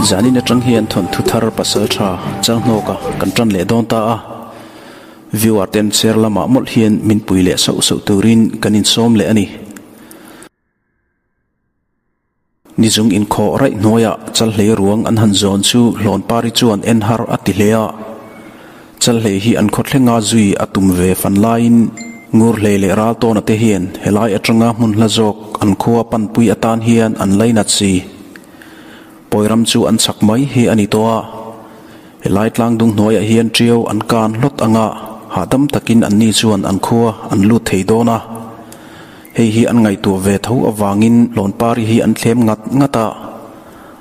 Zanin atang hian thawnthu thar pasal tha Changhnawka kan tan leh dawn ta a, viewer ten share lamah mawlh hian min pui leh sauh sauh turin kan insawm leh a ni. Nizung inkhawh raih hnuaiah Chalhlei ruang an han zawn chu Hlawnpari chuan en har a ti hle a. Chalhlei hi an khawthlenga zui a tum ve fan laiin Ngurhlei leh Raltawna te hian helai atanga hmun hla zawk an khua panpui atan hian an lainat si. Pawiram chu an chak mai hi a ni tawh a. Helai tlangdung hnuaiah hian ṭiau an kan hlawt anga hahdam takin anni chuan an khua an lut thei dawn a. Hei hi an ngaihtuah ve tho avangin Lawnpari hi an thlem ngat ngat a.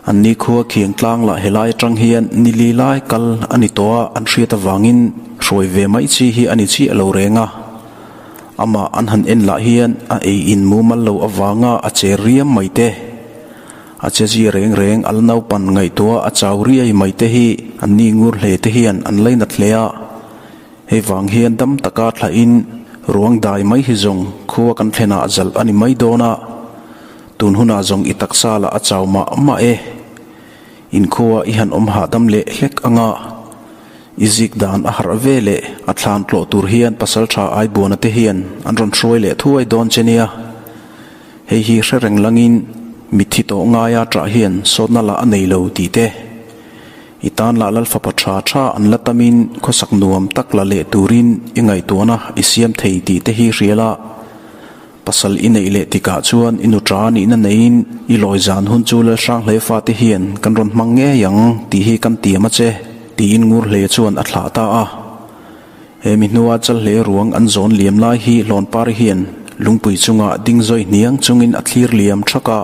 An ni khua khiang tlang lah helai atang hian ni li lai kal a ni tawh a an hriat avangin hruai ve mai chi hi a ni chiah lo reng a. Amah an han en lah hian a ei in mumal lo avanga a cher riam mai te. A che zia reng reng al naupan ngaihtuah a chau riai mai te hi an ni ngur hle te hian an lainat hle a. Hei vang hian dam taka thlahin ruang dai mai hi zawng khua kan thlenah zalh a ni mai dawn a, tun hunah zawng i taksa lah a chau mah mah e. Inkhua i han awm hahdam leh hlek anga i zik dan a harh ve leh a thlan tlawh tur hian pasaltha Aibuana te hian an rawn hruai leh thuai dawn che nia. Hei hi hre reng langin mitthi tawh ngaia ṭah hian sawtna lah a nei lo tih te. I tan lah Lal fapa tha tha an la tamin khawsak nuam tak la leh turin i ngaihtuahna i siam thei tih te hi hria la. Pasal i neih leh tikah chuan i nu tha nihna neiin i lawi zan hun chu Lal Hranghlei fate hian kan rawn hmang ngei ang tih hi kan tiam a che, tiin Ngurhlei chuan a thlah ta a. He mi hnua Chalhlei ruang an zawn liam lai hi Hlawnpari hian lungpui chunga ding zawi hniang chungin a thlir liam thak a.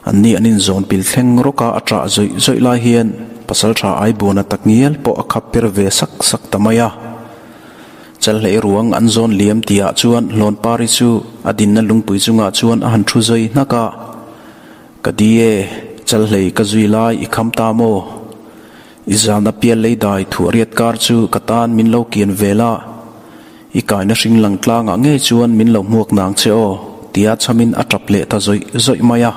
An ni an inzawn pil thleng rawk a, a ṭah zawih zawih lai hian pasalṭha Aibuana takngial pawh a khap per ve sak sak ta mai a. Chalhlei ruang an zawn liam tihah chuan Hlawnpari chu a dinna lungpui chungah chuan a han ṭhu zawi hnak a, Ka di e, Chalhlei ka zui lai i kham ta maw? I zalna pial lei dai thuah riat kar chu ka tan min lo kian vel a. I kaina hring lang tlangah ngei chuan min lo hmuak nang che aw, tia chhamin a tap leh ta zawih zawih mai a.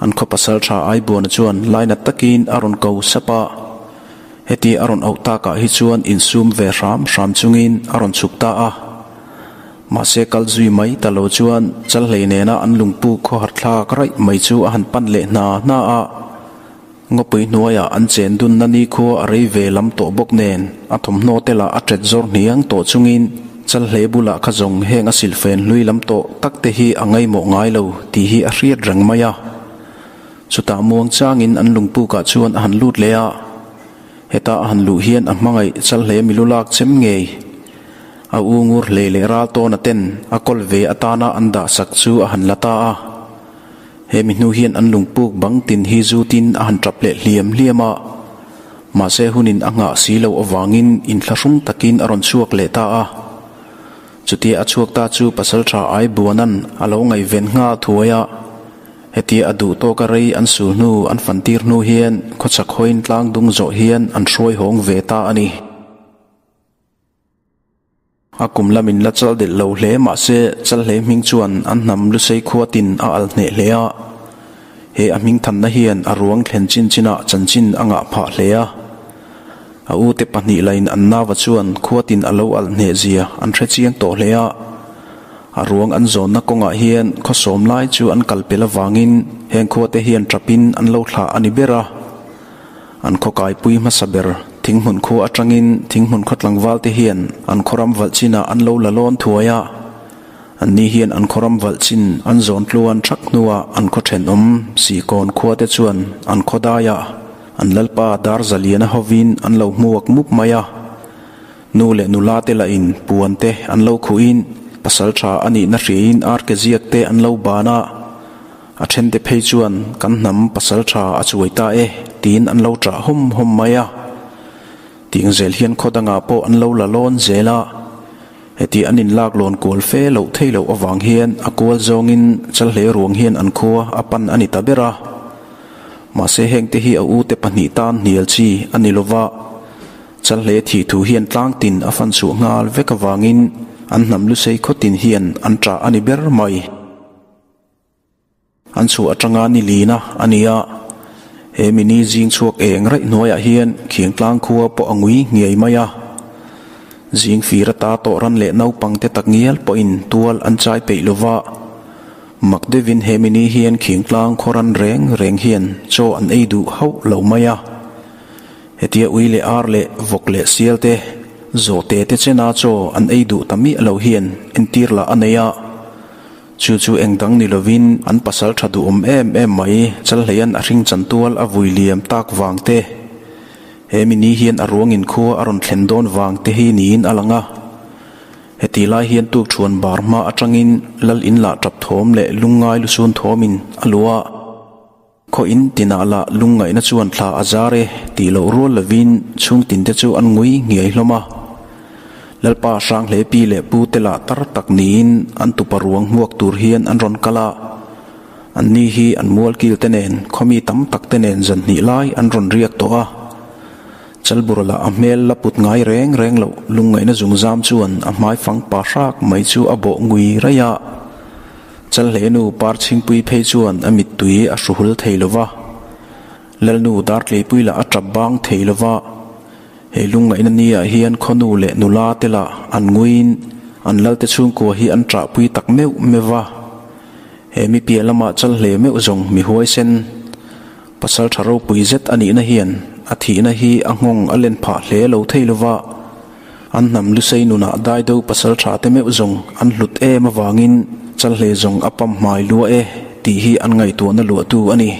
An khaw pasal tha Aibuana chuan lainat takin a rawn ko sap a. Heti a rawn auh takah hi chuan insum ve hram hram chungin a rawn chhuk ta a. Mahse kal zui mai ta lo chuan Chalhlei nena an lungpu khawhar thlak raih mai chu a han pan leh hna hna a. Ngawpui hnuaiah an chen dunna nikhua a rei ve lam tawh bawk nen, a thawmhnaw te lah a ṭet zawr hniang tawh chungin Chalhlei bulah kha zawng heng a silfen hlui lam tawh tak te hi a ngaimawh ngai lo tih hi a hriat reng mai a. Chutah muang changin an lungpukah chuan a han lut leh a, heta a han luh hian a hmangaih Chalhlei milu lak chem ngei a u ngur hlei leh ral tawna ten a kawl ve atana an dah sak chu a han la ta a. He mi hnu hian an lungpuk bang tin hi zutin a han tap leh hliam hliam a, mahse hunin a nghah si loh avangin inthlahrung takin a rawn chhuak leh ta a. Chutia a chhuak ta chu pasaltha Aibuanan a lo ngaihven nghal thuai a, hetia a duh tawka rei an sul hnu an fantir hnu hian khawchhak hawiin tlang dung zawh hian an hruai hawng ve ta a ni. A kum lamin la chal delh lo hle mahse Chalhlei hming chuan an hnam Lusei khua tin a al hneh hle a. He a hming thanna hian a ruang thlen chin chinah chanchin a ngah phah hle a. A ute pahnih lain an nava chuan khua tin a lo al hneh zia an hre chiang tawh hle a. A ruang an zawnna kawngah hian khaw sawm lai chu an kal pel avangin heng khuate hian tapin an lo thlah a ni ber a. An khaw kaipui hmasa ber Thinghmun khua atangin Thinghmun khaw tlangval te hian an khaw ram valh chinah an lo la lawn thuai a. Anni hian an khaw ram valh chin an zawn tluan thak hnuah an khaw thenawm Sihkawn khua te chuan an khaw daiah an lalpa Darzaliana hovin an lo hmuak mup mai a. Nu leh nula te lahin puan te an lo khuhin pasaltha a nihna hriain arke ziak te an lo ban a, a then te phei chuan kan hnam pasaltha a chuai ta e tiin an lo ṭah hawm hawm mai a. Tiang zel hian khaw dangah pawh an lo la lawn zel a, heti an inlak lawn kual fe loh thei loh avang hian a kual zawngin Chalhle ruang hian an khua a pan a ni ta ber a. Mahse hengte hi a ute pahnih tan hnial chi a ni lova, Chalhle thih thu hian tlang tin a fan chhuah nghal vek avangin an hnam lusei khaw tin hian an ṭah a ni ber mai. An chhuah atanga ni lina a ni a, he mini zing chhuak eng raih hnuaiah hian Khiangtlang khua pawh a ngui nghiai mai a. Zing fir ata tawh ran leh naupang te tak ngial pawhin tual an chai peih lova, mak deuhin he mini hian Khiangtlang khaw ran reng reng hian chaw an ei duh hauh lo mai a. Hetia ui leh ar leh vawk leh sial te, zawhte te chena chaw an ei duh ta miah lo hian entir lah a nei a. Chu chu eng dang ni lovin an pasal tha duhawm em em mai Chalhleian a hring chantual a vui liam tak vang te, he mi ni hian a ruangin khua a rawn thlen dawn vang te hi niin a lang a. Heti lai hian tukṭhuan bar hma aṭangin lal in lah ṭap thawm leh lungngai lusun thawmin a luah a. Khaw in tinah lah lungngaihna chuan thla a zar e tih loh rual lovin chhung tinte chu an ngui nghiai hlawm a. Lalpa Hranghle pi leh pu te lah tar tak niin an tupa ruang hmuak tur hian an rawn kal a. An ni hi an mualkil te nen khaw mi tam tak te nen zan hnih lai an rawn riak tawh a. Chalbur lah a hmel la put ngai reng reng loh lungngaihna zungzam chuan a hmaifang pa hrak mai chu a bawh ngui raih a. Chalhlenu Parchhingpui phei chuan a mittui a hruhul thei lo va, Lalnu Dartleipui lah a tap bang thei lo va, he lungngaihna niah hian khawnu leh nula te lah an nguiin an lalte chhungkua hi an ṭahpui tak meuh meuh va. He mi piah lamah Chalhle meuh zawng mi huaisen, pasal ṭha ropui zet a nihna hian a thihna hi a nghawng a len phah hle lo thei lo va. An hnam lusei nunah dai deuh pasal tha te meuh zawng an hlut em avangin Chalhle zawng a pam hmai lua e tih hi an ngaihtuahna luahtu a ni.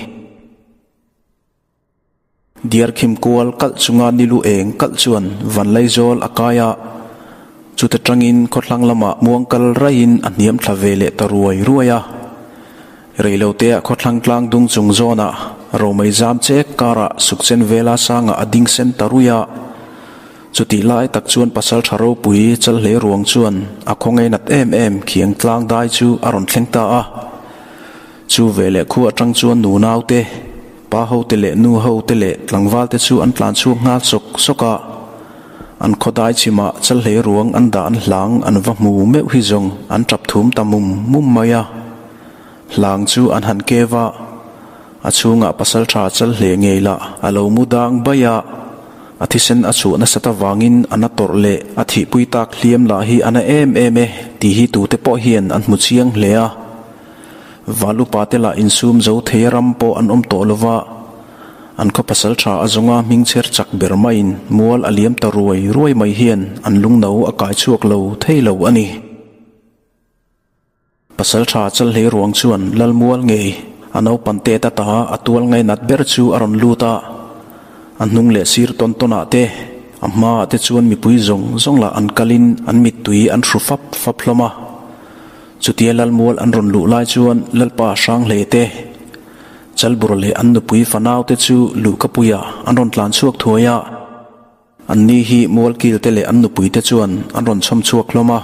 Diarkhim kual kalh chunga nilu eng kalh chuan Vanlaizawl a kai a, chuta tangin khawthlang lamah muang kal raiin a hniam thla ve leh ta ruai ruai a. Reiloteah khawthlang tlang dung chung zawnah romei zam chek karah sukchen vela sangah a ding sen ta ruih a. Chutih lai tak chuan pasal tha ropui Chalhle ruang chuan a khawngaih nat em em khiang tlang dai chu a rawn thleng ta a. Chu veleh khu atang chuan nu naute, pa hote leh nu hote leh tlangval te chu an tlan chhuak nghal sawk sawk a. An khaw dai chhimah Chalhle ruang an dah an hlang an va hmu meuh hi zawng an tap thum ta mum mum mai a. Hlang chu an han kev a. A chhungah pasal tha Chalhle ngei lah a lo mu dang baih a. A thisen a chhuah nasat avangin a na tawrh leh a thihpui tak hliam lah hi a na em em e tih hi tute pawh hian an hmu chiang hle a. Val upa te lah insum zo thei a ram pawh an awm tawh lova, an khaw pasal tha a zawnga hming chher chak ber maiin mual a liam ta ruai ruai mai hian an lungno a kai chhuak lo thei lo a ni. Pasalṭha Chalhlei ruang chuan Lalmual ngei a naupan tet ata a tual ngainat ber chu a rawn lut a, a hnung leh sir tawn tawnah te, a hmaah te chuan mipui zawng zawng lah an kalin an mittui an hru fap fap hlawm a. Chutia Lalmual an rawn luh lai chuan Lalpa Hranghlei te, Chalbur leh an nupui fanau te chu luhkapuiah an rawn tlan chhuak thuai a. Anni hi mualkil te leh an nupui te chuan an rawn chhawm chhuak hlawm a.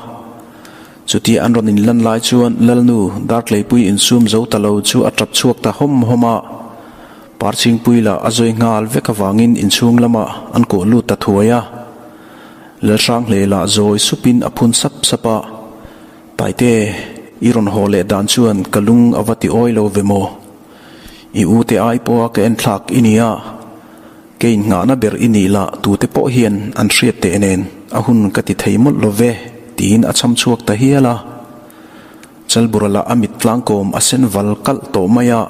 Chutia an rawn inlan lai chuan Lalnu Dartleipui insum zo ta lo chu a tap chhuak ta hawm hawm a. Parchhingpui lah a zawi nghal vek avangin inchhung lamah an kuah lut ta thuai a. Lalhranghle lah zawi supin a phun sap sap a. Taite, i rawn haw leh dan chuan ka lung a va ti awi lo ve maw? I u te ai pawha ka enthlak i nia. Kei nghahna ber i nih lah tute pawh hian an hriat teh nen a hun ka ti thei mawlh lo ve, tiin a chham chhuak ta hial a. Chalbura lah a mit tlangkawm a sen val kalh tawh mai a.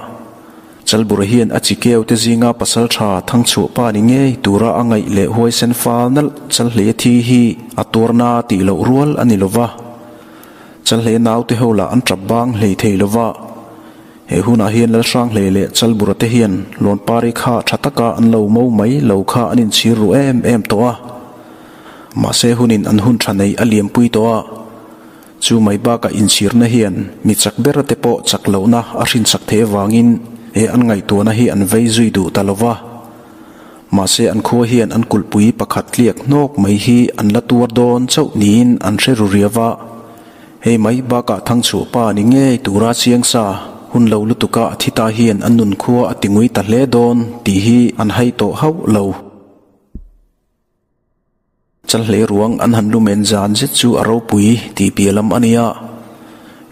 Chalbura hian a chi keu te zinga pasal tha thang chhuah pa ni ngei tura a ngaih leh huaisen fal nalh Chalhlei a thi hi a tuarna tih loh rual a ni lo va. Chalhlei naute ho lah an tap bang hlei thei lo va. He hunah hian Lalhranghlei leh Chalbura te hian Lawnpari kha tha taka an lo mo mai lo kha an inchhir ru em em tawh a. Mahse hunin an hun tha nei a liampui tawh a. Chu mai bakah inchhirna hian mi chak bera te pawh chak lohna a hrinchak thei avangin he an ngaihtuahna hi an vei zui duh ta lo va. Mahse an khua hian an kulhpui pakhat tliak hnawk mai hi an la tuar dawn chauh niin an hre ru riau va. Hei mai bakah Thangchhuah pa ni ngei tura chiang sa hun lo lutuka a thi ta hian an nunkhua a ti ngui ta hle dawn tih hi an hai tawh hauh lo. Chalhlei ruang an han lumen zan zet chu a ropui tih piah lam a ni a.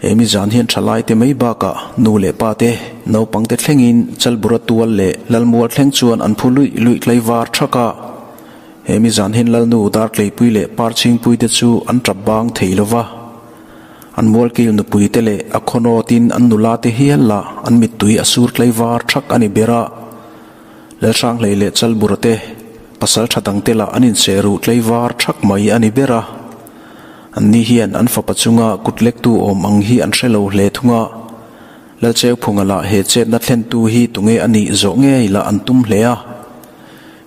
Hemi zan hian thalai te mai bakah nu leh pa te, naupang te thlengin Chalbura tual leh Lalmual thleng chuan an phu luih luih tlaivar thak a. Hemi zan hian Lalnu Dartleipui leh Parchhingpui te chu an tap bang thei lo va. An mualkil nupui te leh a khawnawtin an nula te hial lah an mittui a sur tlaivar thak a ni ber a. Lalhranghlei leh Chalbura te pasal tha dangte lah an incheh ruh tlaivar thak mai a ni ber a. Anni hian an fapa chunga kut lektu awm ang hi an hre lo hle thung a. Lalcheuphunga lah he chetna thlentu hi tunge a nih zawh ngei lah an tum hle a.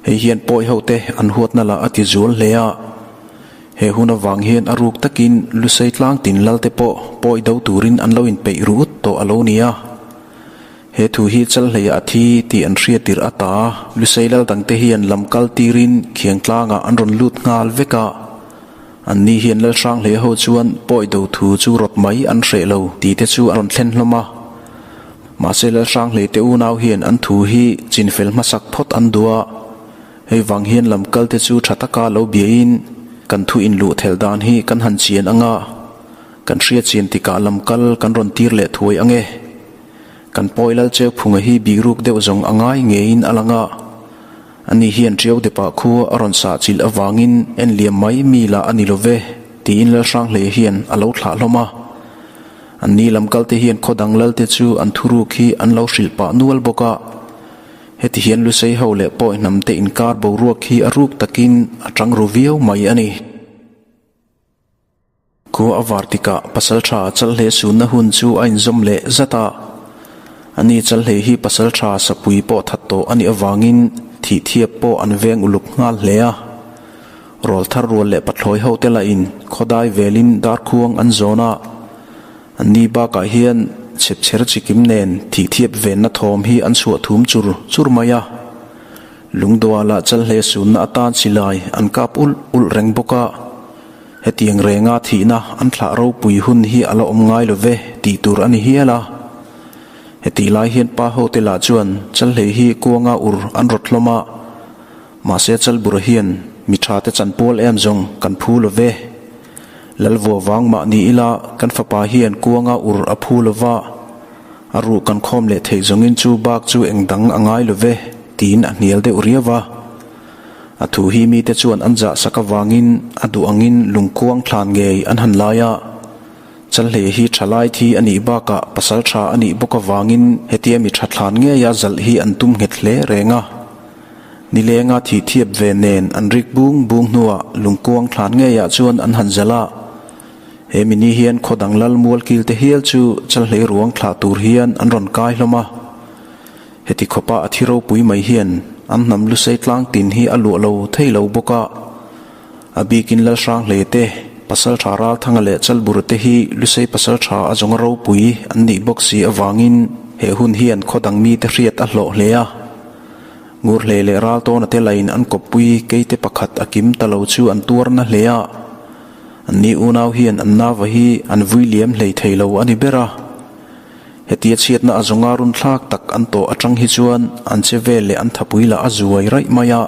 Hei hian pawi ho te an huatna lah a ti zual hle a. He hun avang hian a ruk takin Lusei tlangtin Lalte pawh pawi do turin an lo inpeih ru ut tawh a lo ni a. He thu hi Chalhleiah a thi tih an hria tirh ata Lusei lal dangte hian lam kal tirin khiang tlangah an rawn lut nghal vek a. Anni hian Lalhranghlei ho chuan pawi do thu chu rawt mai an hreh lo tih te chu a rawn thlen hlawm a. Mahse Lalhranghlei te unau hian an thu hi chinfel hmasak phawt an duh a. Hei vang hian lam kal te chu tha taka lo biain kan thu inluh thelh dan hi kan han chian ang a, kan hriat chian tikah lam kal kan rawn tir leh thuai ang e. Kan pawi lal cheu phunga hi bihruk deuh zawng a ngai ngeiin a lang a, ani hian Tiau depah khu a rawn sah chilh avangin en liam mai mi lah a ni lo ve, tiin Lalhranghleia hian a lo thlah hlawm a. Anni lam kalte hian khaw dang lalte chu an thuruk hi an lo hrilh pah nual bawk a. Heti hian Lusei ho leh pawi hnamte inkar boruak hi a ruk takin a tang ru viau mai a ni. Khua a var tikah Pasalṭha Chalhleh sunna hun chu a inzawm leh zat a. Ani Chalhleh hi Pasalṭha sapui pawh that tawh a nih avangin thih thiap pawh an veng uluk nghal hle a. Rawlthar rual leh pathlawi hote lahin khawdai velin darkhuang an zawn a. Anni bakah hian chhepchher chikim nen thih thiap venna thawm hi an chhuah thum chur chur mai a. Lungdualah Chalhleh sunna atan silai an kap ulh ulh reng bawk a. Hetiang renga thihna an thlah ropui hun hi a la awm ngai lo ve tih tur a ni hial a. Hetih lai hian pa hote lah chuan Chalhlei hi kuanga ur an rawt hlawm a, mahse Chalbura hian mi tha te chanpual em zawng kan phu lo ve. Lalvua vang mah ni ila kan fapa hian kuanga ur a phu lo va, a ruh kan khawm leh theih zawngin chu bak chu eng dang a ngai lo ve tiin a hnial deuh riau a. A thu hi mite chuan an zah sak avangin a duh angin lungkuang thlan ngei an han lai a. Chalhlei hi thalai thi a nih bakah pasal tha a nih bawk avangin hetia mi tha thlan ngeia zalh hi an tum nghet hle reng a. Nilenga thih thiap ve nen an rik bung bung hnuah lungkuang thlan ngeiah chuan an han zalh a. He mini hian khaw dang lal mual kil te hial chu Chalhlei ruang thlah tur hian an rawn kai hlawm a. Heti khawpa a thi ropui mai hian an hnam lusei tlang tin hi a luah lo thei lo bawk a. A bikin Lalhranghlei te, Pasaltha Ralthanga leh Chalbur te hi lusei pasaltha a zawnga ropui an nih bawk si avangin he hun hian khaw dang mite hriat a hlawh hle a. Ngurhlei leh Raltawna te lain an kawppui keite pakhat a kim ta lo chu an tuar na hle a. Anni unau hian an nava hi an vui liam hlei thei lo a ni ber a. Hetia chhiatna a zawnga run thlak tak an tawh atang hi chuan an che vel leh an thapui lah a zuai raih mai a.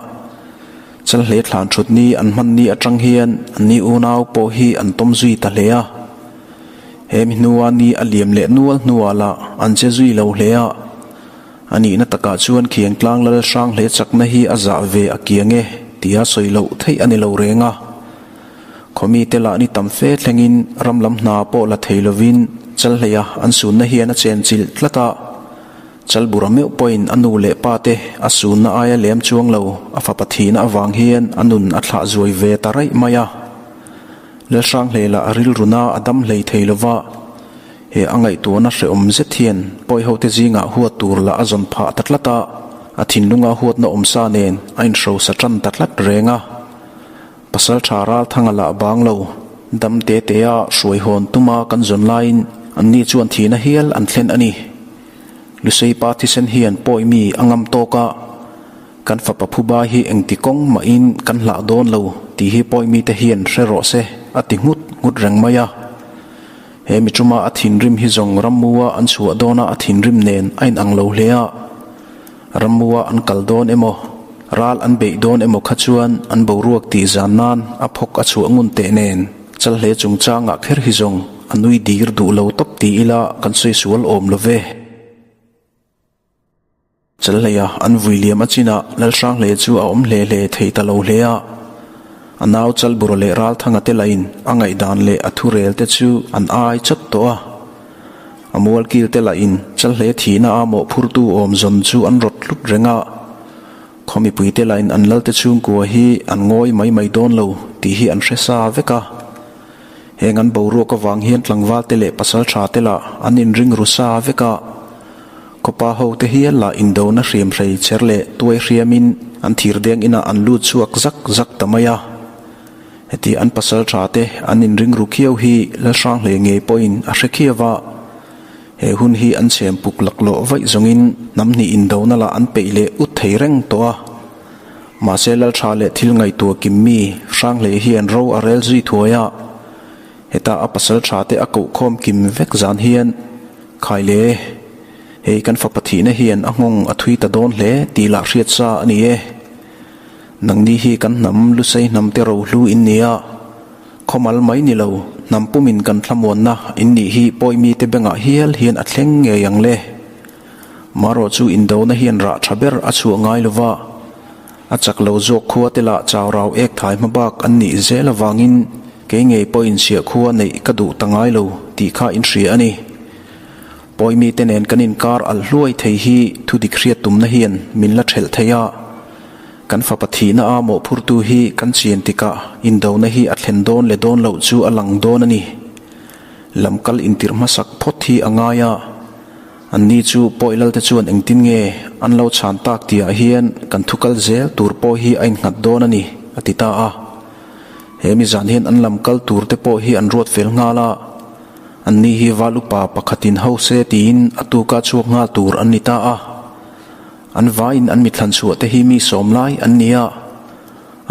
Chalhlei thlan thut ni an hman ni atang hian an ni unau pawh hi an tawm zui ta hle a. He mi hnua ni a liam leh nual hnuah lah an che zui lo hle a. A nihna takah chuan khiang tlang lal hrang hle chakna hi a zah ve a kiang e tia sawi loh theih a ni lo reng a. Khawmite lah ni tam fe thlengin ram lam hna pawh la thei lovin Chalhleia an sunna hian a chenchilh tlat a. Chalbura meuh pawhin a nu leh pa te a sunna aia lem chuang lo a fapa thihna avang hian a nun a thlah zuai ve ta raih mai a. Lalhranghlei lah a rilruna a dam hlei thei lova, he a ngaihtuahna hrehawm zet hian pawihote zingah huat tur lah a zawn phah ta tlat a, a thinlunga huatna awmsa nen a inhrosa tan ta tlat reng a. Pasalṭha Ralthanga lah bang lo, dam te te a hruai hawn tuma kan zawn laiin anni chuan thihna hial an thlen a ni. Lusei pa thisen hian pawi mi a ngam tawk a, kan fapa phuba hi engti kawng mahin kan hlah dawn lo tih hi pawi mite hian hre rawh se a ti nghut nghut reng mai a. He mi ṭuma a thinrim hi zawng rammua an chhuah dawna a thinrim nen a inang lo hle a. Rammua an kal dawn emaw, ral an beih dawn emaw kha chuan an boruak tih zan nan a phawk a chhuah ngun teh nen Chalhle chungchangah kher hi zawng a nui dir duh lo tawp ti ila kan sawi sual awm lo ve. Chalhleia an vui liam a chinah Lalhranghle chu a awm hle hle thei ta lo hle a. A nau Chalbura leh Ralthanga te lahin a ngaihdan leh a thurel te chu an ai chawt tawh a. A mualkil te lahin Chalhle thihna a mawhphurtu awm zawn chu an rawt hlut reng a. Khaw mipui te lahin an lalte chhungkua hi an ngawi mai mai dawn lo tih hi an hre sa vek a. Heng an boruak avang hian tlangval te leh pasal tha te lah an inring ru sa vek a. Khawpa ho te hial lah indona hriam hrei cher leh tuai hriamin an thir deng inah an lut chhuak zak zak ta mai a. Heti an pasal tha te an inring ru khiau hi Lalhranghle ngei pawhin a hre khiau a. He hun hi an chhem puk laklawh vaih zawngin hnam hnih indona lah an peih leh ut thei reng tawh a. Mahse Laltha leh thil ngaihtuah kim mi Hranghlei hian ro a rel zui thuai a. Heta a pasal tha te a koh khawm kim vek zan hian khai le, hei kan fapa thihna hian a nghawng a thui ta dawn hle tih lah hriat sa a ni e. Nangni hi kan hnam Lusei hnam te rohlu in ni a. Khawmal mai ni lo, hnam pumin kan thlamuanna in nih hi pawi mite bengah hial hian a thleng ngei ang le. Marawh chu indona hian rah tha ber a chhuah ngai lo va, a chak lo zawk khua te lah chau rau ek thai hma bak an nih zel avangin kei ngei pawhin chhiah khua neih ka duh ta ngai lo tih kha in hria a ni. Pawi mite nen kan inkar alh hluai thei hi thudik hriat tumna hian min la thelh thei a. Kan fapa thihna a mawhphurtu hi kan chian tikah indona hi a thlen dawn leh dawn loh chu a lang dawn a ni. Lamkal intirh hmasak phawt hi a ngai a. Anni chu pawi lalte chuan engtin nge an lo chhan tak tihah hian kan thu kal zel tur pawh hi a innghat dawn a ni, a ti ta a. He mi zan hian an lamkal tur te pawh hi an ruat fel nghal a. Anni hi val upa pakhatin ho se tiin a tuka chhuak nghal tur an ni ta a. An vaiin an mithlan chhuah te hi mi sawm lai an ni a,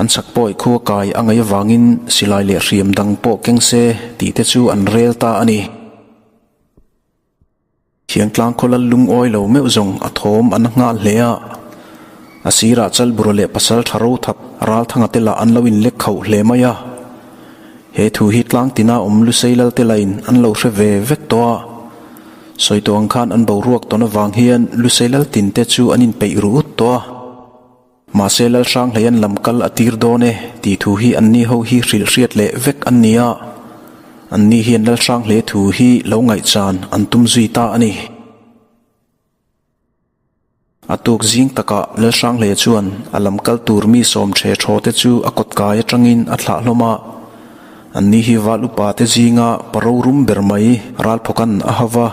an chak pawi khua kai a ngaih avangin silai leh hriam dang pawh keng se tih te chu an rel ta a ni. Thiangtlang khaw lal lungawi lo meuh zawng a thawm an nghal hle a, a sirah Chalbura leh pasal tha ro thap Ralthanga te lah an lo inlek khauh hle mai a. He thu hi tlang tina awm Lusei lal te lain an lo hre ve vek tawh a. Sawi tawh ang khan an boruak tawn avang hian Lusei lal tin te chu an inpeih ru ut tawh a. Mahse Lal Hranghleian lam kal a tir dawn e tih thu hi anni ho hi hrilh hriat leh vek an ni a. Anni hian Lal Hranghlei thu hi lo ngaihchan an tum zui ta a ni. A tuk zing takah Lalhranghle chuan a lam kal tur mi sawm ṭhe ṭhaw te chu a kawt kai aṭangin a thlah hlawm a. Anni hi val upa te zinga pa rorum ber mai ralphawka'n a hau va.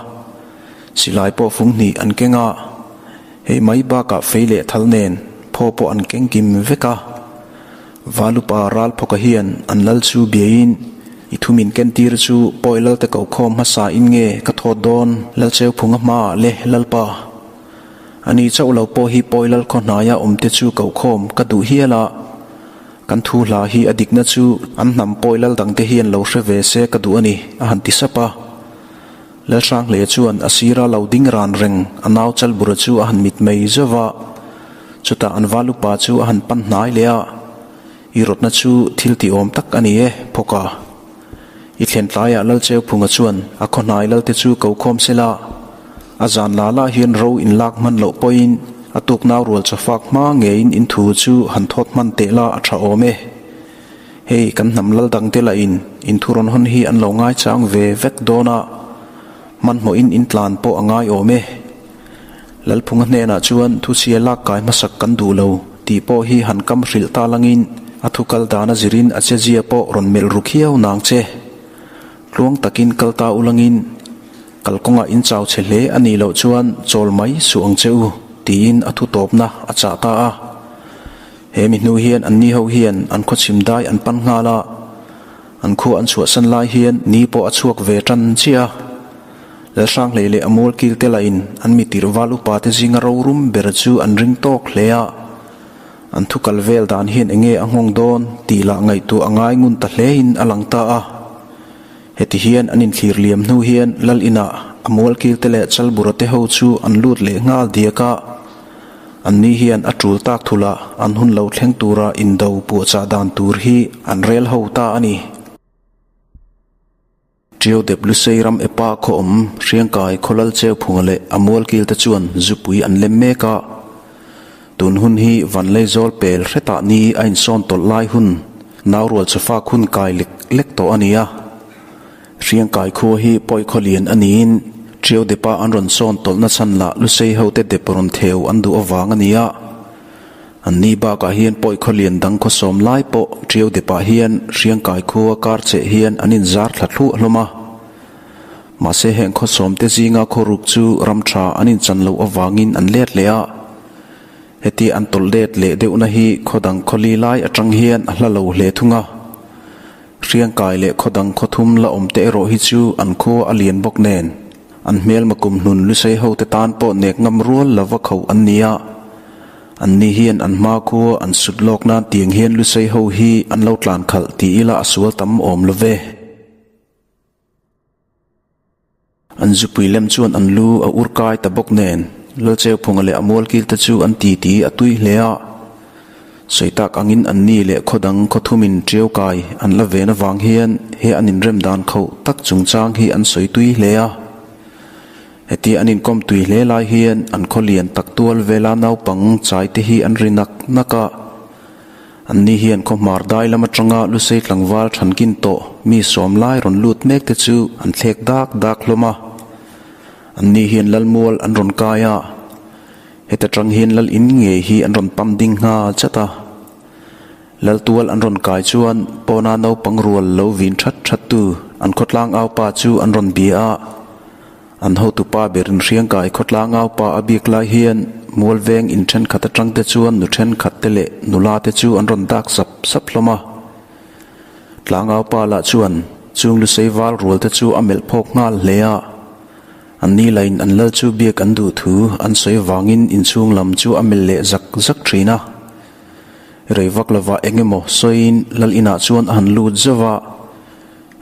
Silai pawh fung hnih an keng a, hei mai bakah fei leh thal nen phaw pawh an keng kim vek a. Val upa ralphawka hian an lal chu biain, I thu min kentir chu pawi lalte ko khawm hmasa in nge ka thawt dawn Lalcheuphunga hmaah le Lalpa? Ani chauh lo pawh hi pawi lal khaw hnaia awmte chu koh khawm ka duh hial a, kan thu hla hi a dikna chu an hnam pawi lal dangte hian lo hre ve se ka duh a ni, a han ti sap a. Lalhranghle chuan a sira lo ding ran reng a nau Chalbura chu a han mitmei zauh va, chutah an val upa chu a han pan hnai leh a, I rawtna chu thil tih awm tak a ni e, Phawka. I thlen tlaiah Lalcheuphunga chuan a khaw hnai lalte chu ko khawm sela, a zan la lah hian ro in lak hman loh pawhin a tuk nau rual chawfak hma ngeiin in thu chu han thawt hman teh la a tha awm e. Hei kan hnam lal dangte lahin in thu rawn hawn hi an lo ngaichang ve vek dawn a, hmanhmawhin in tlan pawh a ngai awm e. Lalphunga hnenah chuan thuchhia lak kai hmasak kan duh lo tih pawh hi han kam hrilh ta langin a thu kal dan a zirin a chezia pawh rawn melh ru khiau nang che. Tluang takin kal ta u langin kalkawngah in chau chhe hle a nih loh chuan chawl mai suh ang che u tiin a thu tawpna a chah ta a. He mi hnu hian anni ho hian an khaw chhim dai an pan nghal a, an khua an chhuahsan lai hian ni pawh a chhuak ve tan chiah a. Lalhranghlei leh a mual kil te lahin an mi tirh val upa te zinga rorum ber chu an ring tawk hle a. An thu kal vel dan hian enge a nghawng dawn tih lah ngaihtuah a ngai ngun ta hlein a lang ta a. Heti hian an inthlir liam hnu hian Lal inah a mual kil te leh Chalbura te ho chu an lut leh nghal diak a. Anni hian a tul tak thulh an hun lo thleng tura indo puahchah dan tur hi an rel ho ta a ni. Ṭiau dep Lusei ram epa khaw awm Hriangkai Khawlal Cheuphunga leh a mualkil te chuan zupui an lem mek a. Tun hun hi Vanleizawl pel hretah ni a insawn tawlh lai hun, naurual chawfak hun kai lek lek tawh a ni a. Hriangkai khua hi pawi khaw lian a niin Ṭiau depa an rawn sawn tawlhna chhan lah Lusei hote dep rawn theu an duh avang a ni a. Anni bakah hian pawi khaw lian dang khaw sawm lai pawh Ṭiau depah hian Hriangkai khua kar cheh hian an inzar thla thluah hlawm a. Mahse heng khaw sawmte zinga khaw ruk chu ram tha an inchan loh avangin an let leh a. Heti an tawlh let leh deuhna hi khaw dang khaw li lai atang hian a hla lo hle thung a. Hriangkai leh khaw dang khaw thum la awm te erawh hi chu an khua a lian bawk nen, an hmelma kum hnun lusei ho te tan pawh nek ngam rual lova kho an ni a. An ni hian an hma khua an sut lawk nan tiang hian lusei ho hi an lo tlan khalh ti ila a sual tam awm lo ve. An zupui lem chuan an lu a ur kai ta bawk nen, Lalcheuphunga leh a mualkil te chu an titi a tui hle a. Sawi tak angin an ni leh khaw dang khaw thumin ṭiau kai an la ven avang hian he an inrem dan khauh tak chungchang hi an sawi tui hle a. Hetia an inkawm tui hle lai hian an khaw lian tak tual vela naupang chai te hi an ri nak nak a. Anni hian khawhmar dai lam atanga Lusei tlangval thankin tawh mi sawm lai rawn lut mek te chu an thlek dak dak hlawm a. Anni hian Lalmual an rawn kai a, heta tang hian Lal in ngei hi an rawn pam ding nghal chat a. Laltual an rawn kai chuan pawna naupang rual lo vin that that tu an khawtlang aupa chu an rawn bia a. An hotupa berin Hriangkai khawtlang aupa a bik lai hian Mualveng in thenkhat atang te chuan nu thenkhat te leh nula te chu an rawn dak sap sap hlawm a. Tlang aupa lah chuan chung lusei val rual te chu a melh phawk nghal hle a. An ni lain an lal chu biak an duh thu an sawi vangin inchhung lam chu a melh leh zak zak thin a. Rei vak lovah eng emaw sawiin lal inah chuan a han lut zauh a.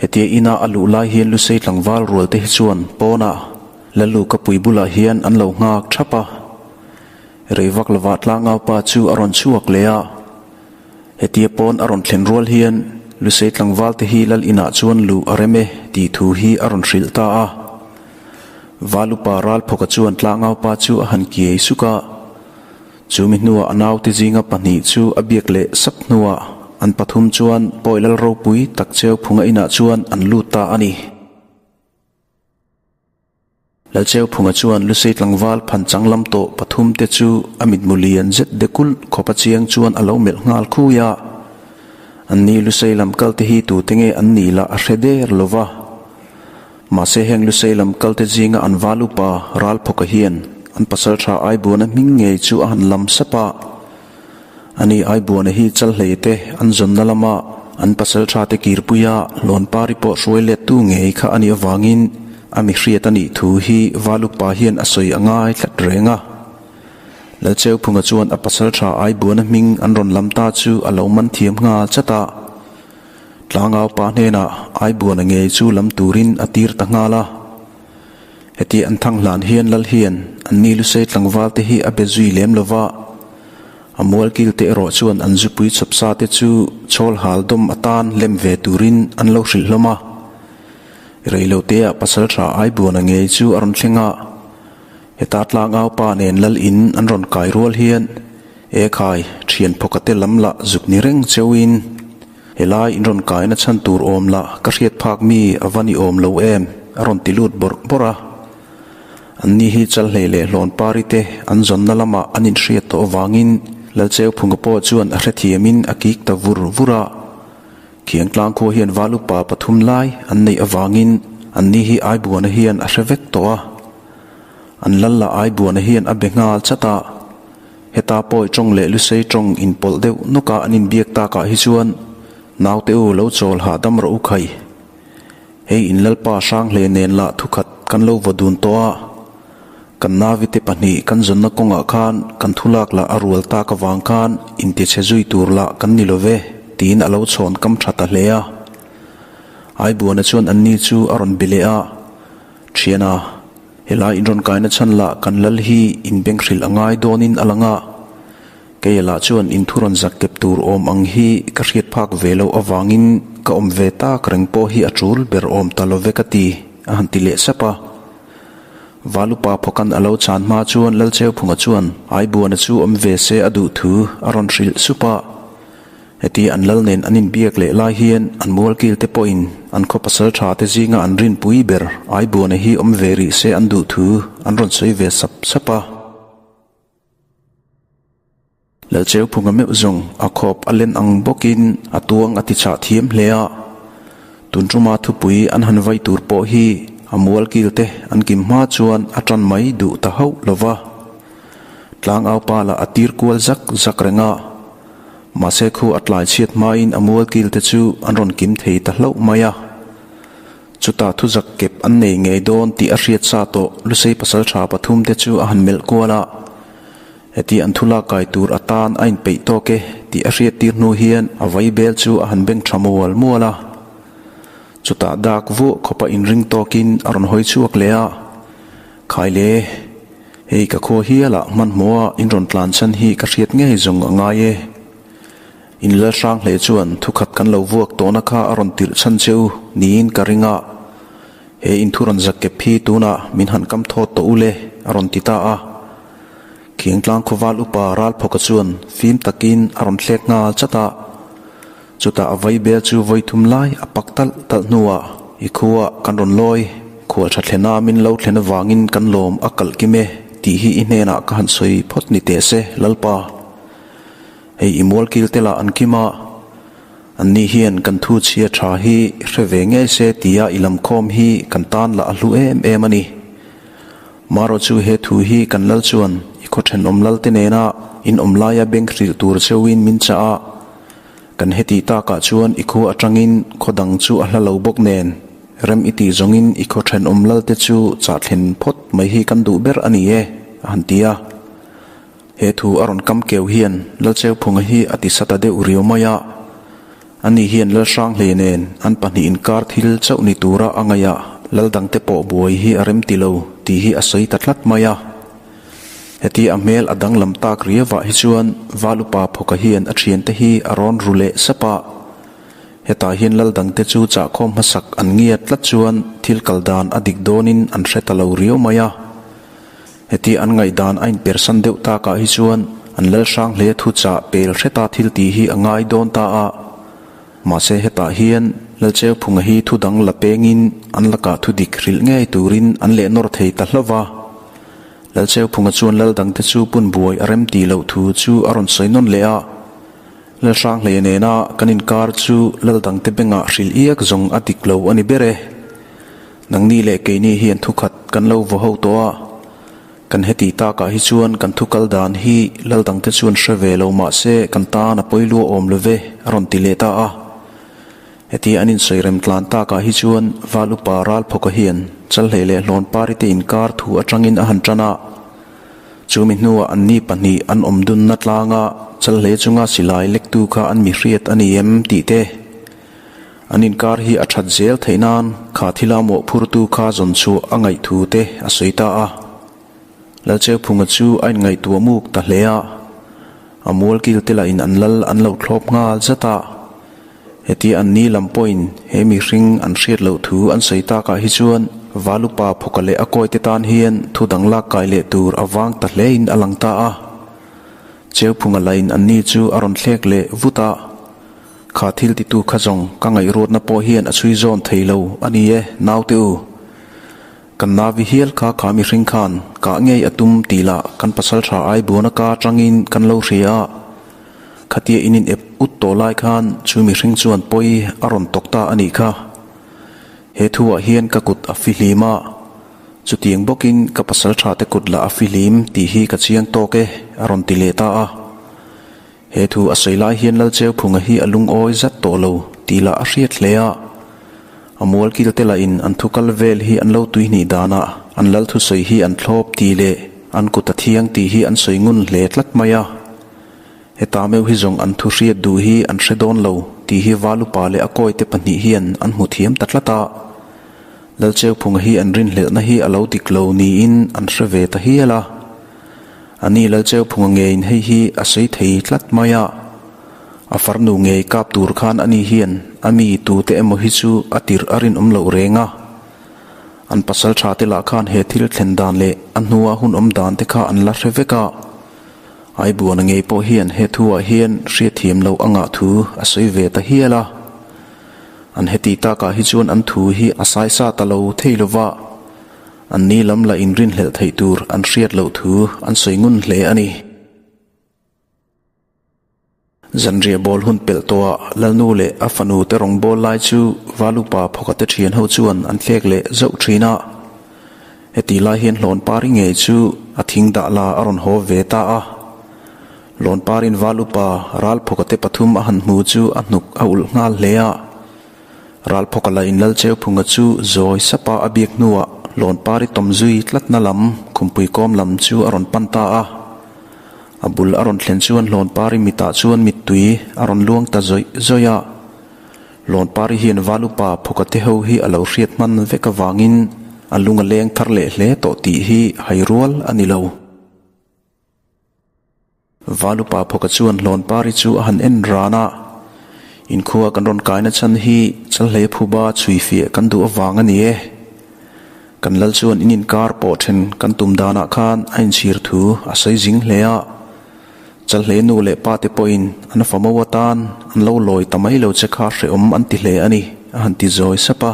Hetia ina a luh lai hian Lusei tlangval rual te hi chuan pawnah Lalu ka pui bulah hian an lo nghak thap a. Rei vak lovah tlangaupa chu a rawn chhuak leh a. Hetia pawn a rawn thlen rual hian Lusei tlangval te hi Lal inah chuan luh a rem e tih thu hi a rawn hrilh ta a. Valupa Ralphawka chuan tlangaupa chu a han kiai suk a. Chu mi hnuah a naute zinga pahnih chu a biak leh sap hnuah an pathum chuan pawi lal ropui tak cheu phunga inah chuan an lut ta a ni. Lalcheu phunga chuan Lusei tlangval phan chang lam tawh pathum te chu a mitmu lian zet de kulh khawpa chiang chuan a lo melh nghal khui a. Anni Lusei lam kal te hi tute nge an nih lah a hre der lo va. Mahse heng Lusei lam kalte zinga an val upa Ralphawka hian an pasaltha Aibuana hming ngei chu a han lam sap a. Ani Aibuana hi Chalhlei te an zawnna lama an pasaltha te kirpuia Hlawnpari pawh hruai lettu ngei kha a nih avangin a mi hriat a nih thu hi val upa hian a sawi a ngai tlat reng a. Lalcheuphunga chuan a pasaltha Aibuana hming an rawn lam ta chu a lo man thiam nghal chat a. Tlangau pa hnenah Aibuana ngei chu lam turin a tir ta nghal a. Heti an thang hlan hian lal hian an ni lusei tlangval te hi a be zui lem lo va, a mualkil te erawh chuan an zupui chawp sa te chu chhawl hal dawm atan lem ve turin an lo hrilh hlawm a. Reiloteah pasaltha Aibuana ngei chu a rawn thleng a. Heta tlangau pa nen lal in an rawn kai rual hian E khai, thian phawka te lam lah zuk ni reng cheuin helai in rawn kaina chhan tur awm lah ka hriat phak mi a va ni awm lo em a rawn ti lut bawrh bawrh a. An ni hi Chalhlei leh Hlawnpari te an zawnna lamah an inhriat tawh avangin Lalcheuphunga pawh chuan a hrethiamin a kik ta vur vur a. Khiangtlang khua hian val upa pathum lai an neih avangin an ni hi Aibuana hian a hre vek tawh a. An lal lah Aibuana hian a be nghal chat a. Heta Pawi tawng leh Lusei tawng inpawlh deuh nawka an inbiak takah hi chuan naute u lo chawl hahdam rawh u khai. Hei in Lalpa Hranghleia nen lah thukhat kan lo vaw dun tawh a, kan navite pahnih kan zawnna kawngah khan kan thulak lah a rual tak avang khan intichhe zui tur lah kan ni lo ve tiin a lo chhawn kam tha ta hle a. Aibuana chuan anni chu a rawn be leh a, Thiana, helai inrawn kaina chhan lah kan lal hi inbeng hrilh a ngai dawnin a lang a, Keia lah chuan in thu rawn zak kep tur awm ang hi ka hriat phak ve loh avangin ka awm ve tak reng pawh hi a tul ber awm ta lo ve ka ti, a han ti leh sap a. Valupa phawkan a lo chan hma chuan Lalcheuphunga chuan Aibuana chu awm ve se a duh thu a rawn hrilh sup a. Heti an lal nen an inbiak leh lai hian an mualkil te pawhin an khaw pasal tha te zinga an rinpui ber Aibuana hi awm ve rih se an duh thu an rawn sawi ve sap sap a. Lalcheuphunga meuh zawng a khawp a len ang bawkin a tuang a ti chah thiam hle a. Tun tuma thupui an han vai tur pawh hi a mualkil te an kim hma chuan a tan mai duh ta hauh lo va. Tlangaupa lah a tir kual zak zak reng a. Mahse khu a tlai chhiat hmain a mualkil te chu an rawn kim thei ta hlauh mai a. Chutah thuzak kep an nei ngei dawn tih a hriat sa tawh Lusei pasaltha pathum te chu a han melh kual a. Heti an thu lak kai tur atan a inpeih tawk e tih a hriat tir hnu hian a vai bel chu a han beng tha mual mual a. Chutah dak vuah khawpa inring tawkin a rawn hawi chhuak leh a, Khai le, hei ka khua hialah hmanhmawha in rawn tlan chhan hi ka hriat ngei zawng a ngai e. In Lalhrang hle chuan thukhat kan lo vuak tawhna kha a rawn tirh chhan che u niin ka ring a. He inthu rawn zak kep hi tunah min han kam thawt tawh u le, a rawn ti ta a. Khiangtlang khawval upa Ralphawka chuan fim takin a rawn thlek nghal chat a. Chutah a vaibel chu vawi thum lai a pak talh talh hnuah i khuaah kan rawn lawi, khual tha thlena min lo thlen avangin kan lawm a kalh kim e tih hi i hnenah ka han sawi phawt ni teh se, Lalpa. Hei i mualkil te lah an kim a. Anni hian kan thu chhia tha hi hre ve ngei se tia i lam khawm hi kan tan lah a hlu em em a ni. Marawh chu he thu hi kan lal chuan i khaw thenawm lal te nena in awm laia bank hrilh tur cheuhin min chah a. Kan heti takah chuan i khua atangin khaw dang chu a hla lo bawk nen rem i tih zawngin i khaw thenawm lal te chu chah thlen phawt mai hi kan duh ber a ni e, a han ti a. He thu a rawn kam keu hian Lalcheuphunga hi a ti sa ta deuh riau mai a. Ani hian Lalhranghlei nen an pahnih inkar thil chauh ni tura a ngaih a, lal dangte pawh buai hi a rem ti lo tih hi a sawi ta tlat mai a. Heti a hmel a danglam tak riauah hi chuan Val upa Phawka hian a thiante hi a rawn ru leh sap a. Hetah hian lal dangte chu chahkhawm hmasak an ngiat tlat chuan thil kal dan a dik dawnin an hre ta lo riau mai a. Heti an ngaihdan a inpersan deuh takah hi chuan an lal hrang hle thu chah pel hreta thil tih hi a ngai dawn ta a. Mahse hetah hian Lalcheuphunga hi thu dang la pengin an lakah thu dik hrilh ngei turin an leh nawr thei ta hlauh va. Lalcheuphunga chuan lal dangte chu pun buai a rem tih loh thu chu a rawn sawi nawn leh a. Lal hrang hle nena kan inkar chu lal dangte bengah hrilh iak zawng a dik lo a ni ber e. Nangni leh keini hian thukhat kan lo vaw ho tawh a, kan heti takah hi chuan kan thu kal dan hi lal dangte chuan hre ve lo mah se kan tan a pawi lua awm lo ve, a rawn ti leh ta a. Heti an insawi rem tlan takah hi chuan Val upa Ralphawka hian Chalhlei leh Hlawnpari te inkar thu atangin a han tan a. Chumi hnuah anni pahnih an awm dunna tlanga Chalhlei chunga silai lektu kha an mi hriat a ni em tih te, An inkar hi a that zel theih nan kha thila mawhphurtu kha zawn chhuah a ngaih thu te a sawi ta a. Lalcheuphunga chu a inngaihtuah muk ta hle a. A mualkil te lahin an lal an lo thlawp nghal zat a. Hetia an ni lam pawhin he mihring an hriat loh thu an sawi takah hi chuan Valupa Phawka leh a kawite tan hian thu dang lak kai leh tur a vang ta hlein a lang ta a. Cheuphunga lahin an ni chu a rawn thlek leh vut a. Kha thil titu kha zawng ka ngaihruatna pawh hian a chhui zawn thei lo a ni e, naute u. Kan navi hial kha kha mihring khan kah ngei a tum tih lah kan pasal tha ai buana ka atangin kan lo hria a. Khatia in in ep ut tawh lai khan chu mihring chuan pawi a rawn tawk ta a nih kha. He thuah hian ka kut a fihlim a. Chutiang bawkin ka pasalṭha te kut lah a fihlim tih hi ka chiang tawk e, a rawn ti leh ta a. He thu a sawi lai hian Lalcheuphunga hi a lungawi zat tawh lo tih lah a hriat hle a. A mual kil te lahin an thu kal vel hi an lo tuihnih danah an lal thusawi hi an thlawp tih leh an kut a thiang tih hi an sawi ngun hle tlat mai a. Heta meuh hi zawng an thu hriat duh hi an hre dawn lo tih hi Valupa leh a kawite pahnih hian an hmu thiam ta tlat a. Lalcheuphunga hi an rinhlelhna hi a lo dik lo niin an hre ve ta hial a. A ni Lalcheuphunga ngeiin hei hi a sawi thei tlat mai a. A farnu ngei kap tur khan ani hian a mi tute emaw hi chu a tirh a rinawm loh reng a. An pasal tha te lah khan he thil thlen dan leh a hnua hun awm dan te kha an la hre vek a. Aibuana ngei pawh hian he thuah hian hriatthiam loh a ngah thu a sawi ve ta hial a. An heti takah hi chuan an thu hi a saisa ta lo thei lo va, an ni lam la inrinhlelh theih tur an hriat loh thu an sawi ngun hle a ni. Zanriah bawl hun pelh tawhah Lalnu leh a fanu te rawngbâwl lai chu Valupa phawkate ṭhian ho chuan an thlek leh zauh ṭhin a. Hetih lai hian Hlawnpari ngei chu a thing dah la a rawn haw ve ta a. Lawnparin Valupa Ralphawkate pathum a han hmu chu a hnuk a ulh nghal hle a. Ralphawka la in Lalcheuphunga chu zawi sapa a biak hnuah Lawnpari tawm zui tlatna lam khumpui kawm lam chu a rawn pan ta a. A bul a rawn thlen chuan Hlawnpari mitah chuan mittui a rawn luang ta zawih zawih a. Lawnpari hian Valupa Phawkate ho hi a lo hriat hman vek avangin a lung a leng thar leh hle tawh tih hi hai rual a ni lo. Valupa Phawka chuan Hlawnpari chu a han en ran a, Inkhua kan rawn kaina chhan hi Chalhlei phuba chhuifiah kan duh avang a ni e. Kan lal chuan in inkar pawh then kan tum danah khan a inchhir thu a sawi zing hle a. Chalhlei nu leh pa te pawhin an famo atan an lo lawi ta mai lo che kha hrehawm an ti hle a ni, a han ti zawi sap a.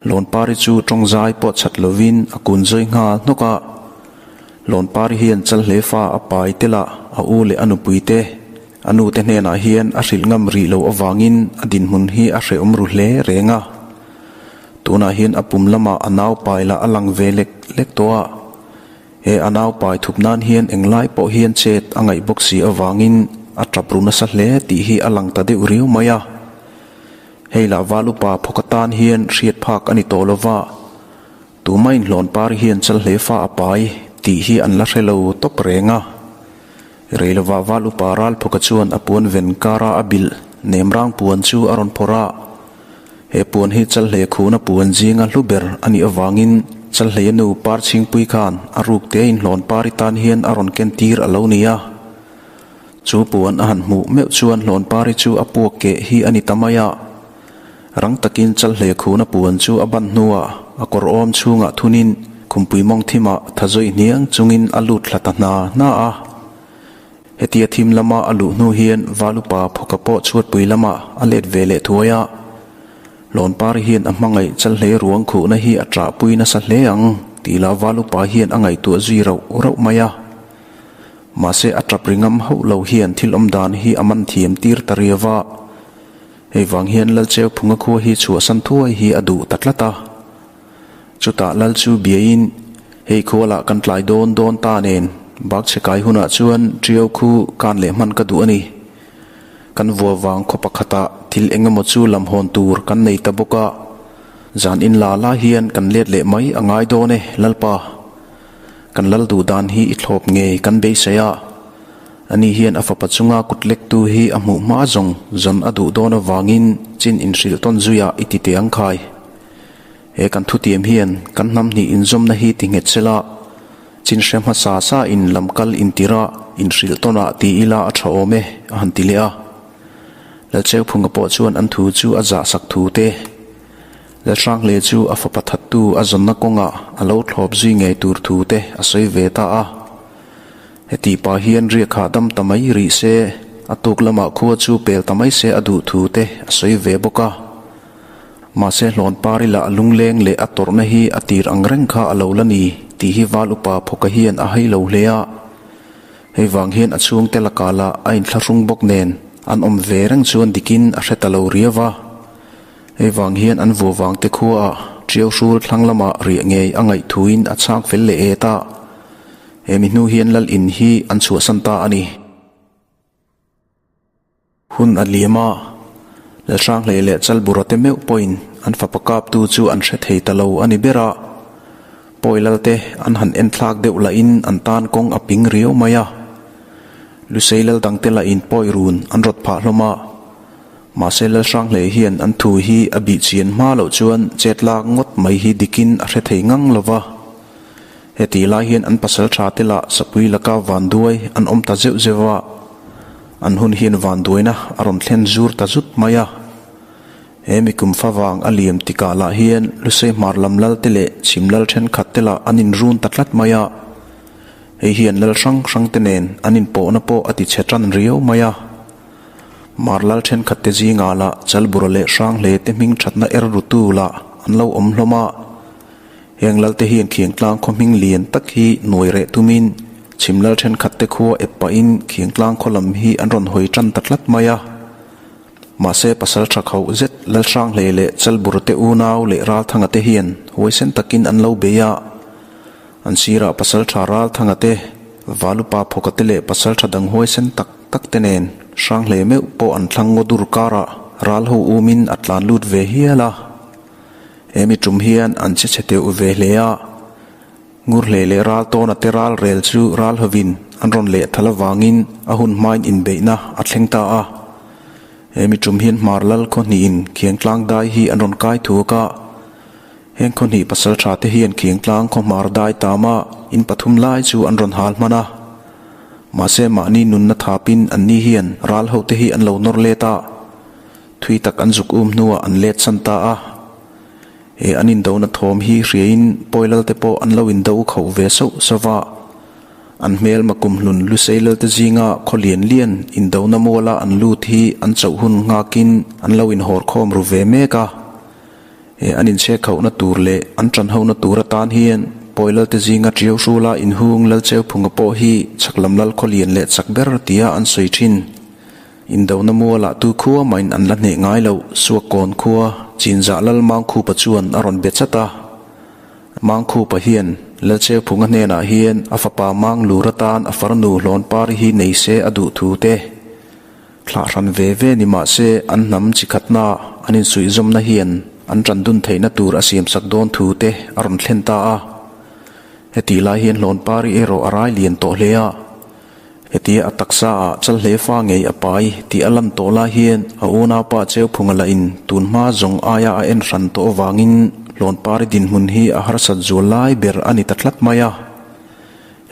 Lawnpari chu tawngzai pawh chat lovin a kun zawi nghal hnawk a. Lawnpari hian Chalhlei fa a pai tel a, a u leh a nupui te, a nu te hnenah hian a hrilh ngam rih loh avangin a dinhmun hi a hrehawm ru hle reng a. Tunah hian a pum lamah a nau pai lah a lang ve lek lek tawh a. He a nau pai thup nan hian englai pawh hian chet a ngaih bawk si avangin a tap ru nasa hle tih hi a lang ta deuh riau mai a. Hei lah val upa phawk atan hian hriat phak a ni tawh lo va, tuma inhlawn par hian Chalhlei fa a pai tih hi an la hre lo tawp reng a. Rei lovah val upa ral phawka chuan a puan ven kara a bilh nemrang puan chu a rawn phawrh a. He puan hi Chalhlei khuna puan zinga hlu ber a nih avangin Chalhleia nu Parchhingpui khan a ruk te inhlawn pari tan hian a rawn ken tir a lo ni a. Chu puan a han hmuh meuh chuan Hlawnpari chu a puak keh hi a ni ta mai a. Rang takin Chalhlei khuna puan chu a ban hnuah a kawr awm chhungah thunin khumpui mawng thimah tha zawih hniang chungin a lut thla ta hna hna a. Hetia thim lama a luh hnu hian Valupa phawka pawh chhuatpui lamah a let ve leh thuai a. Lawnpari hian a hmangaih Chalhlei ruang khuhna hi a ṭahpui nasa hle ang tih lah Valupa hian a ngaihtuah zui rauh rauh mai a. Mahse a ṭap ri ngam hauh lo hian thil awm dan hi a man thiam tir ta riau a. Hei vang hian Lalcheu Phunga khua hi chhuahsan thuai hi a duh ta tlat a. Chutah Lal chu biain, Hei khualah kan tlai dawn dawn ta nen, bak chhe kai hunah chuan Ṭiau khu kan leh hman ka duh a ni. Kan vua vang khaw pakhatah thil eng emaw chu lam hawn tur kan nei ta bawk a. Zan in la la hian kan let leh mai a ngai dawn e, Lalpa. Kan lal duh dan hi i thlawp ngei kan beisei a. Ani hian a fapa chunga kut lektu hi a hmuh hma zawng zawn a duh dawn avangin chin inhrilh tawn zuiah i ti teh ang khai. He kan thutiam hian kan hnam hnih inzawmna hi ti nghet sela, chin hre hmasa sa in lam kal intirah inhrilh tawnah ti ila a tha awm e, a han ti leh a. Lalcheuphunga pawh chuan an thu chu a zahsak thu te. Lalhranghle chu a fapa thattu a zawnna kawngah a lo thlawp zui ngei tur thu te a sawi ve ta a. Heti pah hian riak hahdam ta mai rih se, a tuk lamah khua chu pel ta mai se a duh thu te a sawi ve bawk a. Mahse Hlawnpari lah a lungleng leh a tawrhna hi a tir ang reng kha a lo la ni tih hi Val upa Phawka hian a hai lo hle a. Hei vang hian a chhungte lakah lah a inthlahrung bawk nen an awm ve reng chuan dikin a hre ta lo riau va. Hei vang hian an vuavangte khuaah. Ṭiauhrul thlang lama riah ngei a ngaih thuin a chhang fel leh et a. He mi hnu hian lal in hi an chhuahsan ta a ni. Hun a liam a, Lalhranghlei leh Chalbura te meuh pawhin an fapa kaptu chu an hre thei ta lo a ni ber a. Pawi lalte an han enthlak deuh lahin an tan kawng a ping riau mai a. Lusei lal dangte lahin pawi run an rawt phah hlawm a. Mahse Lalhranghlei hian an thu hi a bih chian hma loh chuan chet lak ngawt mai hi dikin a hre thei ngang lo va. Heti lai hian an pasal tha te lah sapui laka vanduai an awm ta zeuh zeuh a, an hun hian vanduaina a rawn thlen zur ta zut mai a. He mi kum fa vang a liam tikah lah hian Lusei hmar lam lal te leh chhim lal thenkhat te lah an inrun ta tlat mai a. Hei hian lal hrang hrang te nen an inpawhna pawh a ti chhe tan riau mai a. Hmar lal thenkhat te zingah lah Chalbura leh Hranghle te hming thatna er rutu lah an lo awm hlawm a. Heng lalte hian Khiangtlang khaw hming lian tak hi nuai reh tumin chhim lal thenkhat te khua ep pahin Khiangtlang khaw lam hi an rawn hawi tan ta tlat mai a. Mahse pasal tha khauh zet Lalhranghlei leh Chalbur te unau leh Ralthanga te hian huaisen takin an lo bei a. An sirah pasal tha Ralthanga te, Valupa Phawka te leh pasal tha dang huaisen tak tak te nen Hranghlei meuh pawh an thlang ngaw dur karah ral ho umin a tlan lut ve hial a. He mi tum hian an che chhe teuh ve hle a, Ngurhlei leh Raltawna te ral rel chu ral hovin an rawn leh thal avangin a hun hmain inbeihna a thleng ta a. He mi tum hian Hmar Lal khaw hnihin Khiangtlang dai hi an rawn kai thuak a. Heng khaw hnih pasal tha te hian Khiangtlang khaw hmar dai tama in pathum lai chu an rawn hal hman a. Mahse mahni nunna thapin anni hian ral hote hi an lo nawr let a. Thui tak an zuk um hnuah an let san ta a. He an indona thawm hi hriain Pawilal te pawh an lo indo khauh ve sauh sauh va. An hmelma kumhlun Luseilal te zinga khaw lian lian indona muala an lut hi an chauh hun nghakin an lo inhawr khawm ru ve mek a. He an inchhek khauhna tur leh an ṭan hona tur atan hian Pawilal te zinga ṭiau hrula inhung Lalcheuphunga pawh hi chhaklam lal khaw lian leh chak ber tia an sawi ṭhin. Indona mualah tu khua mahin an la hneh ngai loh, Suakkawn khua, Chinzah Lal Mangkhupa chuan a rawn be chat a. Mangkhupa hian Lalcheuphunga hnenah hian a fapa Manglur atan a farnu Hlawnpari hi nei se a duh thu te thlah hran ve ve ni mah se an hnam chi khatna an insuihzawmna hian an ṭan dun theihna tur a siamsak dawn thu te a rawn thlen ta a. Hetih lai hian Hlawnpari erawh a rai lian tawh hle a. Hetia a taksa ah chal hle fa ngei a pai tih a lan tawh lai hian a unaupa Cheuphunga lah in tun hma zawng aia a en hran tawh avangin Hlawnpari dinhmun hi a harsat zual lai ber a ni ta tlat mai a.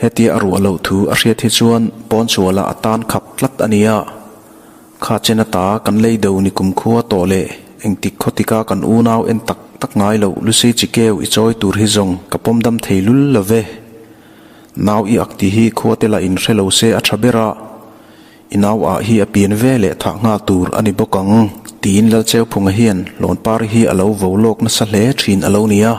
Hetia a ruah loh thu a hriat hi chuan pawnchhuah lah a tan khap tlat a ni a. Kha chen ata kan lei do ni kumkhua tawh leh engtik khawtika kan unau en tak tak ngai loh Lucy Chikeu i chawi tur hi zawng ka pawm dam thei lul lo ve. Nau i ak tih hi khua te lah in hre lo se a tha ber a, i nau ah hi a pian ve leh thah nghal tur a ni bawk ang, tiin Lalcheuphunga hian Hlawnpari hi a lo vo lawk nasa hle thin a lo ni a.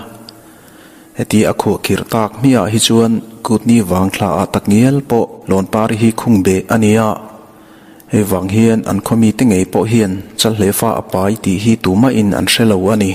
Heti a khuah khirh tak hmiah hi chuan kutni vang thla ah takngial pawh Hlawnpari hi khung beh a ni a. Hei vang hian an khaw mite ngei pawh hian Chalhlefa a pai tih hi tumahin an hre lo a ni.